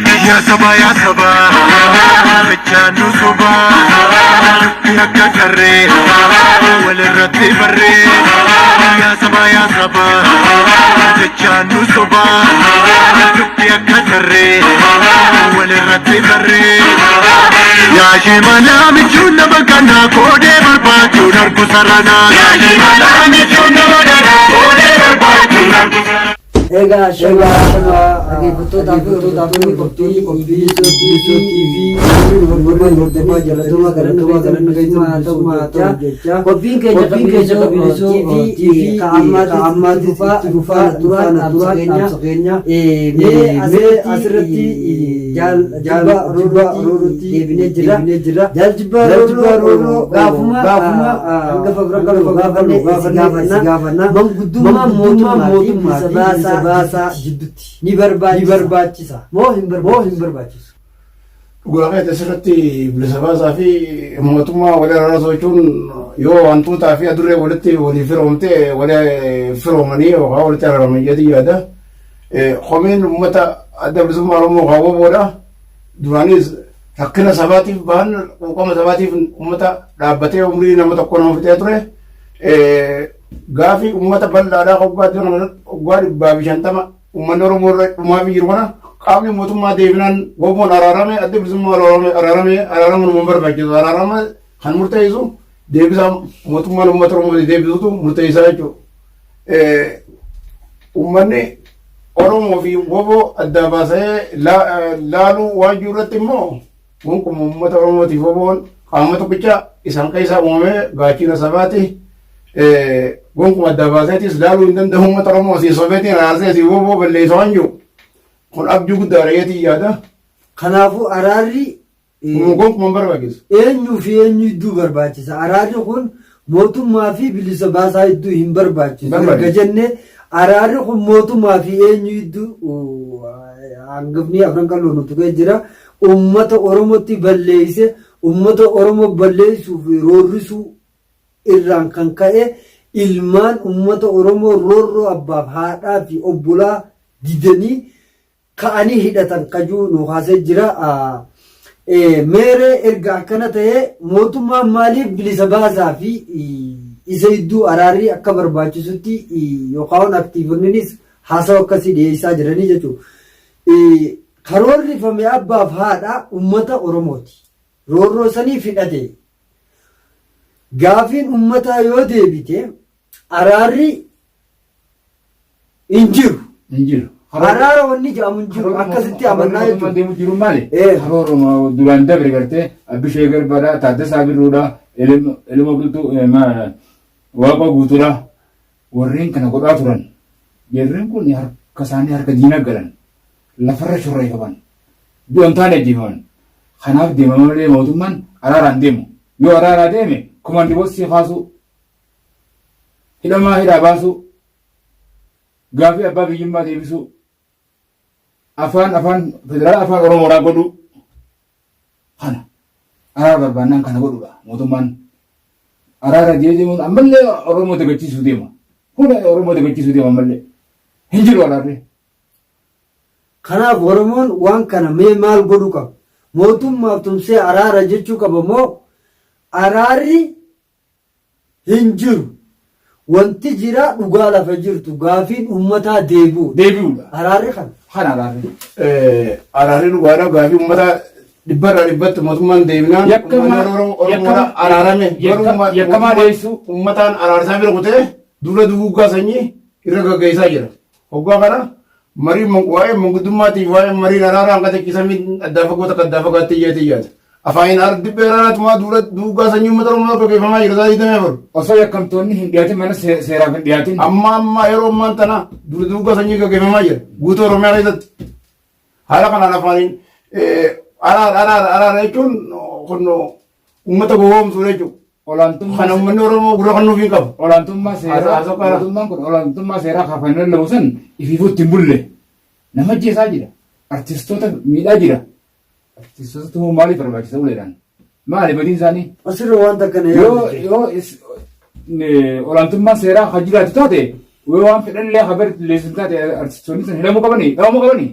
Yaa saba yaa saba jechaan nu soba dubbi akka tarree walirratti barree. Yaa saba yaa saba jechaan nu soba dubbi akka tarree walirratti barree. Yaa shimalaa michuun nama kanaa koodee barbaachuun argu saranaa. Yaa shimalaa michuun nama kanaa koodee barbaachuun argu saranaa. Egaa shamaa dhaggeeffattootaa fi hordoftoonni qophii Bilisoo TV hordofaa jaallatuma galannoo galannoo bilisummaa ta'u jecha qophiin keenya kan Bilisoo TV ka ammaatti itti fufaa duraan dhaamsa keenya mee asirratti jaal jibbaa roorootti deebinee jira. Jaal jibbaa rooroo gaafuma hangafa bira qabu gaafanne si gaafanna manguddummaa mootummaa fi bilisa baasaa jidduutti ni barbaachisa moo hin barbaachisu? Dhugaa keeti asirratti bilisa baasaa fi mootummaa wal araarsuu jechuun yoo wantoota fi adurree walitti walii firoomte walii firoomanii yookaan walitti araaraman jedhee yaada. Komeen uummata adda bilisummaa Oromoo kaawwa booda duraanis rakkina sabaatiif bahan quuqama sabaatiif uummata dhaabbatee umrii nama tokko nama fixee ture. Gaafii uummata bal'aadhaa waggaa 150 uummanni Oromoo irra dhumaa fi jiru kana qaamni mootummaa deebinaan woboon araarame adda bilisummaa araarame araarama nu barbaachisu araarama kan murteessu deebisaa mootummaan uummata Oromoo deebisutu murteessaa jechuudha. Uummanni Oromoo fi woboo adda baasee laaluu waan jiru irratti immoo gonkumaa uummata Oromootiif woboon qaama tokkicha isaan keessaa uumamee gaachina sabaati. Gonkuma adda baaseetis laaluu hin danda'u uummata Oromoo asii sobeetiin araarsee asii woboo balleessa waan jiru. Kun abjuu guddaadha jeetii yaada. Kanaafuu araarri Gonkumaa hin barbaachisu. Eenyuu fi eenyu idduu barbaachisa? Araarri kun mootummaa fi bilisa baasaa idduu hin barbaachisu. Erga jenne araarri kun mootummaa fi eenyu idduu hangafni afran qalloo nu tuqee jira. Uummata Oromootti balleeyse uummata Oromoo balleessuu fi roorrisuu irraan kan ka'e ilmaan uummata Oromoo roorroo abbaaf haadhaa fi obbolaa didanii ka'anii hidhatan kajuu nu kaasee jira. Meeree erga akkana ta'ee mootummaan maaliif bilisa baasaa fi isa idduu araarri akka barbaachisutti yookaan aktiivonninis haasawa akkasii dhiyeessaa jiranii jechuudha. Karoorrifame abbaaf haadha uummata Oromooti. Roorroo saniif hidhate. Gaafiin uummataa yoo deebite araarri hin jiru. Hin jiru. Araara wanni jedhamu hin jiru. Akkasitti amannaa jechuudha. Deemu jiru maali? Karooruma duraan dabre gartee Abbishee Garbaadha, Taaddasaa Birruudha, Elma Bultuu, Waaqoo Guutuudha. Warreen kana godhaa turan. Jarreen kun harka isaanii harka diinaa galan. Lafarra shorreeffaman. Du'an taane ajjeefaman. Kanaaf deemama malee mootummaan araaraan deemu. Yoo araaraa deeme komaandi poostii kaasuu, hidhamaa hidhaa baasuu, gaafii abbaa biyyummaa deebisuu, afaan afaan federaala afaan Oromoodhaa godhuu kana araara barbaannaan kana godhudha mootummaan. Araara deemuun ammallee Oromoo dagachiisuu deema. Hunda Oromoo dagachiisuu deema ammallee. Hin jiru araarri. Kanaaf Oromoon waan kana mee maal godhuu qaba? Mootummaaf tumsee araara jechuu qaba moo araarri hin jiru. Wanti jira dhugaa lafa jirtu gaafiin uummataa deebi'uudha. Deebi'uudha. Araarri kana. Kana araarri. Araarri dhugaadha gaafii uummataa dhibbarraa dhibbatti mootummaan deebinaan uummanni Oromoodha araarame. Yakkamaa dheessuu. Uummataan araarsaa bira kutee duula duguuggaa sanyii irra gaggeessaa jira. Hoggaa kana marii waa'ee manguddummaatii fi waa'ee mariin araaraa hanga techisamii addaa fagoo takka addaa fagaatti iyyaati iyyaata. Afaaniin dibbee araaraatumaa duula duugaa sanyii uummata Oromoo gaggeeffamaa jira isaa 24. Osoo yakkamtoonni hin dhiyaatin mana seeraaf hin dhiyaatin. Amma amma yeroo ammaan tana duula duugaa sanyii gaggeeffamaa jira guutuu Oromiyaa keessatti. Haala kanaan afaaniin araara araara araara jechuun kun uummata gowwoomsuu jechuudha. Olaantummaa Kana uummanni Oromoo gurra kan nuuf hin qabu. Olaantummaa seeraa Haasoo kana. mootummaan kun olaantummaa seeraa kafan lallabu san ifiifuu ittiin bulle. Nama ajjeesaa jira. Artistoota miidhaa jira. Artistoota tumuu maaliif barbaachisa uleedhaan? Maali badiin isaanii? Asirra wanta kana Yoo yaadate. yoo olaantummaan seeraa kan jiraatu taate yoo waan fedhanillee habar leessin taate artistoonni sun hidhamuu qabanii dhabamuu qabanii.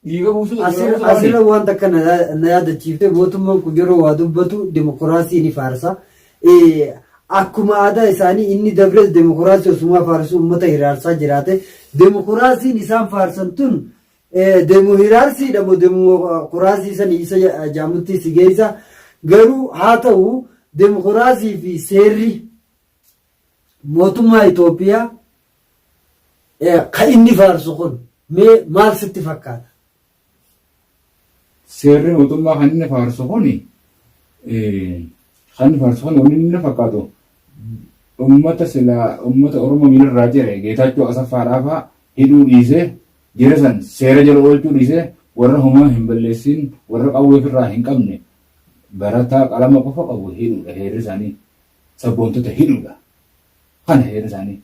Dhiiga buusuu Asirra waan takka na yaadachiifte. Mootummaan kun yeroo waa dubbatu demokiraasii ni faarsa. Akkuma aadaa isaanii inni dabres demokiraasii osumaa faarsu uummata hiraarsaa jiraate. Demokiraasiin isaan faarsan tun demo hiraarsiidha moo demokiraasii san isa jaamutti si geessa. Garuu haa ta'u, demokiraasii fi seerri mootummaa Itoophiyaa kan inni faarsu kun mee maal sitti fakkaata? Seerri mootummaa kan inni faarsu kuni kan inni faarsu kun wanni inni fakkaatu ummata silaa ummata Oromoo miilarraa jire Geetaachoo Asaffaadhaa fa'aa hidhuu dhiisee, jira san seera jala oolchuu dhiisee, warra homaa hin balleessin, warra qawwee ofirraa hin qabne, barataa qalama qofa qabu hidhuudha heerri isaanii. Sabboontota hidhuudha kana heerri isaanii.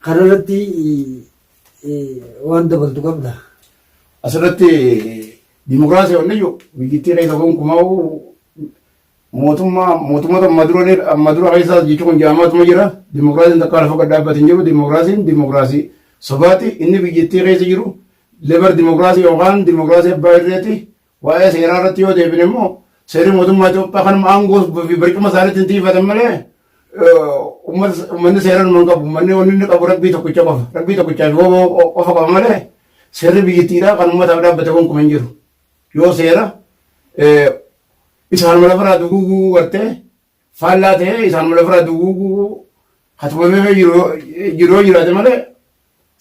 Kanarratti waan dabaltu qabda. Asirratti dimokiraasii wanni jiru biyyattii keessa gonkumaa mootummaa mootummoota amma dura amma dura keessa jechuun kun jaamaatuma jira. Dimokiraasiin takka lafa gad dhaabbate hin jiru. Dimokiraasiin dimokiraasii sobaati. Inni biyyattii keessa jiru lebar dimokiraasii yookaan dimokiraasii abbaa irreeti. Waa'ee seeraa irratti yoo deebine immoo seerri mootummaa Itoophiyaa kanuma aangoo fi barcuma isaaniitti hin tiifatan malee uummanni seera numa hin qabu. Uummanni wanni inni qabu rabbii tokkicha qofa. Rabbii tokkichaa fi woboo qofa qaba malee seerri biyyattiidhaa kan uummataaf dhaabbate gonkumaa hin jiru. Yoo seera isaanuma lafarraa duguuguu gartee faallaa ta'ee isaanuma lafarraa duguuguu hatumamee jiru yoo jiraate malee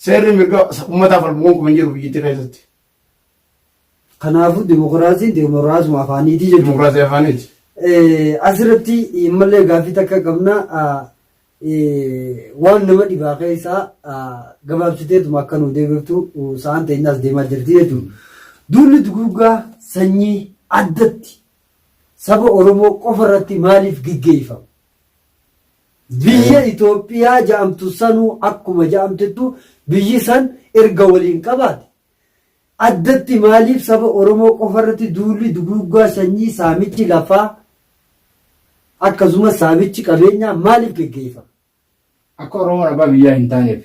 seerri mirga uummataaf falmu gonkumaa hin jiru biyyattii keessatti. Kanaafuu dimokiraasiin dimokiraasuma afaaniiti jechuudha. Dimokiraasii afaaniiti. Asirratti mallee gaaffii takka qabna. Waan nama dhibaa keessaa gabaabsiteetuma akka nu deebiftu, sa'aan teenyaas deemaa jirti jechuudha. Duulli duguuggaa sanyii addatti saba Oromoo qofa irratti maaliif geggeeffama? Biyya Itoophiyaa ja'amtu sanuu akkuma ja'amtettu biyyi san erga waliin qabaate, addatti maaliif saba Oromoo qofa irratti duulli duguuggaa sanyii, saamichi lafaa akkasumas saamichi qabeenyaa maaliif geggeeffama? Akka Oromoon abbaa biyyaa hin taaneef,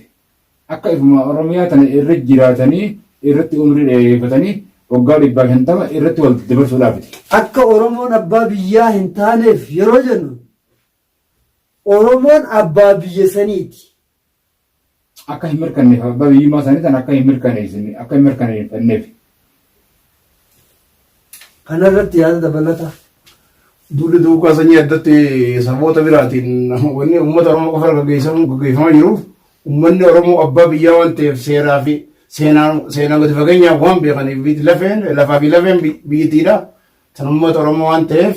akka ifuma Oromiyaa tana irra jiraatanii irratti umrii dheereffatanii waggaa 150 irratti wal dabarsuudhaafiti. Akka Oromoon abbaa biyyaa hin taaneef yeroo jennu, Oromoon abbaa biyya saniiti. Akka hin mirkanneef, abbaa biyyummaa isaanii tana akka hin mirkaneessine, akka hin mirkaneeffanneef. Kanarratti yaada dabalataa. Duulli duukaa sanyii addatti saboota biraatiin wanni uummata Oromoo qofa gaggeeffamaa jiruuf uummanni Oromoo abbaa biyyaa waan ta'eef seeraa fi seenaan seenaan gadi fageenyaan waan beekaniif lafeen lafaa fi lafeen biyyattiidha. Tan uummata Oromoo waan ta'eef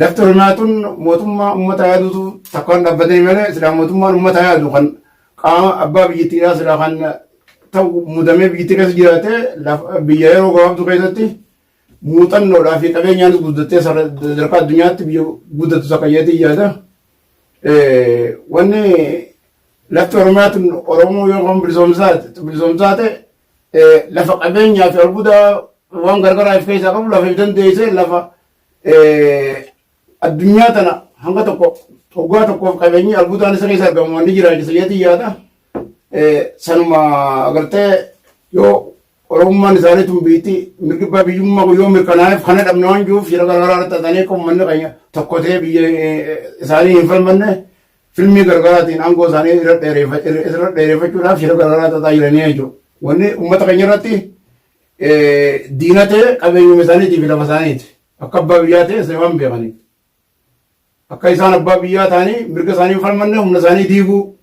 lafti Oromiyaa tun mootummaa uummata yaadutu takkaan dhaabbatanii malee silaa mootummaan uummata yaadu kan qaama abbaa biyyattiidhaa silaa kan ta'u mudamee biyyattii keessa jiraate biyya yeroo gabaabduu keessatti muuxannoodhaa fi qabeenyaanis guddattee sadarkaa addunyaatti biyya guddatu takka jedhee yaada. Wanni lafti Oromiyaa tun Oromoo yoo kan bilisoomsaa ta'e lafa qabeenyaa fi albuuda waan gargaraa of keessaa qabu, lafa if dandeessee, lafa addunyaa tana hanga tokko waggaa tokkoof qabeenyi albuudaan isa keessa argamu wanni jiraachisa jedhee yaada. Sanuma agartee yoo Oromummaan isaanii tun biitti mirgi abbaa biyyummaa kun yoo mirkanaa'eef kana dhabne waan jiruuf shira garagaraa irratti xaxanii akka uummanni keenya tokko ta'ee biyya isaanii hin falmanne filmii garagaraatiin aangoo isaanii irra dheereffachuudhaaf shira garagaraa xaxaa jiranii jechuudha. Wanni uummata keenya irratti diina ta'e qabeenyuma isaaniitii fi lafa isaaniiti. Akka abbaa biyyaa ta'e isa waan beekaniif. Akka isaan abbaa biyyaa ta'anii mirga isaanii hin falmanne humna isaanii diiguu,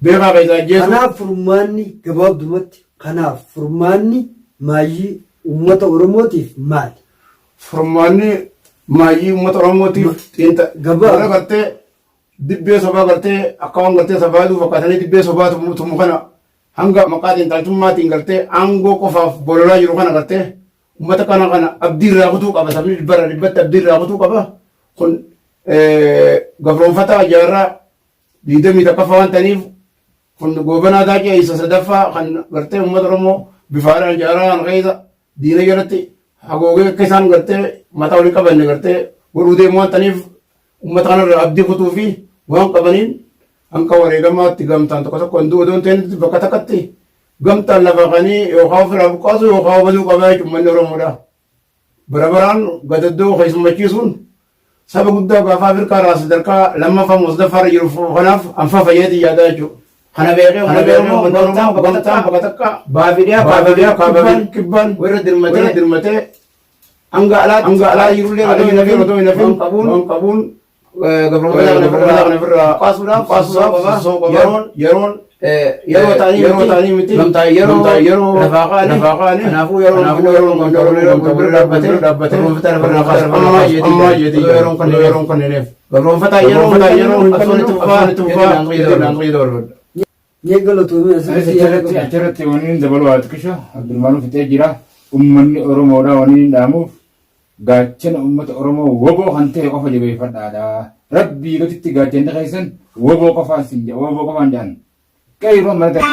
beekaa keessaa ajjeesuu. Kanaaf furmaanni gabaabdumatti, kanaaf furmaanni maayyii uummata Oromootiif maali? Furmaanni maayyii uummata Oromootiif xiinxa warra gartee dibbee sobaa gartee akka waan gartee sabaa aduu fakkaatanii dibbee sobaa tumu kana hanga maqaa xiinxaltummaatiin gartee aangoo qofaaf bololaa jiru kana gartee uummata kana kana abdii irraa kutuu qaba. Sabni dhibbarraa dhibbatti abdii irraa kutuu qaba. Kun gabroonfataa jaarraa 21ffaa waan ta'aniif, kun Goobanaa Daacee isa sadaffaa kan gartee uummata Oromoo bifaadhaan jaarraa kana keessa diina jalatti hagoogee akka isaan gartee mataa walii qabanne gartee godhuu deemu waan ta'aniif, uummata kanarraa abdii kutuu fi waan qabaniin Hanqa wareegamaatti gamtaan tokko tokko hin du'u odoon ta'in bakka takkatti gamtaan lafa kanii yookaan ofirraa buqqaasu yookaan baduu qabaa jechuun uummanni Oromoodha. Bara baraan gadaddoo keessummachiisuun saba guddaa gaafa Afrikaa irraa sadarkaa lammaffaa moo sadaffaa irra jiru kanaaf anfaa fayyaati yaadaa jechuudha. Kana beekee uummanni Oromoo gamtaan bakka takka bakka takka baafiidhaa kaabaa kaabaa kibbaan warra dirmatee dirmatee hanga alaatti hanga alaa jirullee otoo hin hafin otoo hin hafin qabuun waan qabuun gabroomfataa kana ofirraa buqqaasuudhaaf buqqaasuudhaaf yeroon yeroon yeroo ta'anii yeroo ta'anii miti gamtaa yeroo yeroo lafaa kaanii lafaa kaanii kanaafuu yeroo kanaafuu yeroo gamtaa yeroo gamtaa bira dhaabbatee dhaabbatee gabroomfataa lafarraa kaasu ammaa jeetii jeetii yeroon kanneen yeroon kanneeniif gabroomfataa yeroo yeroo qabsoon itti fufaa itti fufaa jedhee dabarfadha. Mee galatoomii asirratti yaada Achirratti qabdu. achirratti wanni inni dabalu haa xiqqisho Abdulmaanuu fixee jira. Uummanni Oromoodha wanni inni dhaamuuf gaachana uummata Oromoo woboo kan ta'e qofa jabeeffadhaadha. Rabbii gaditti gaachanni keessan woboo qofaan sin jedha woboo qofaan jedhan. Qeerroon mana ta'e.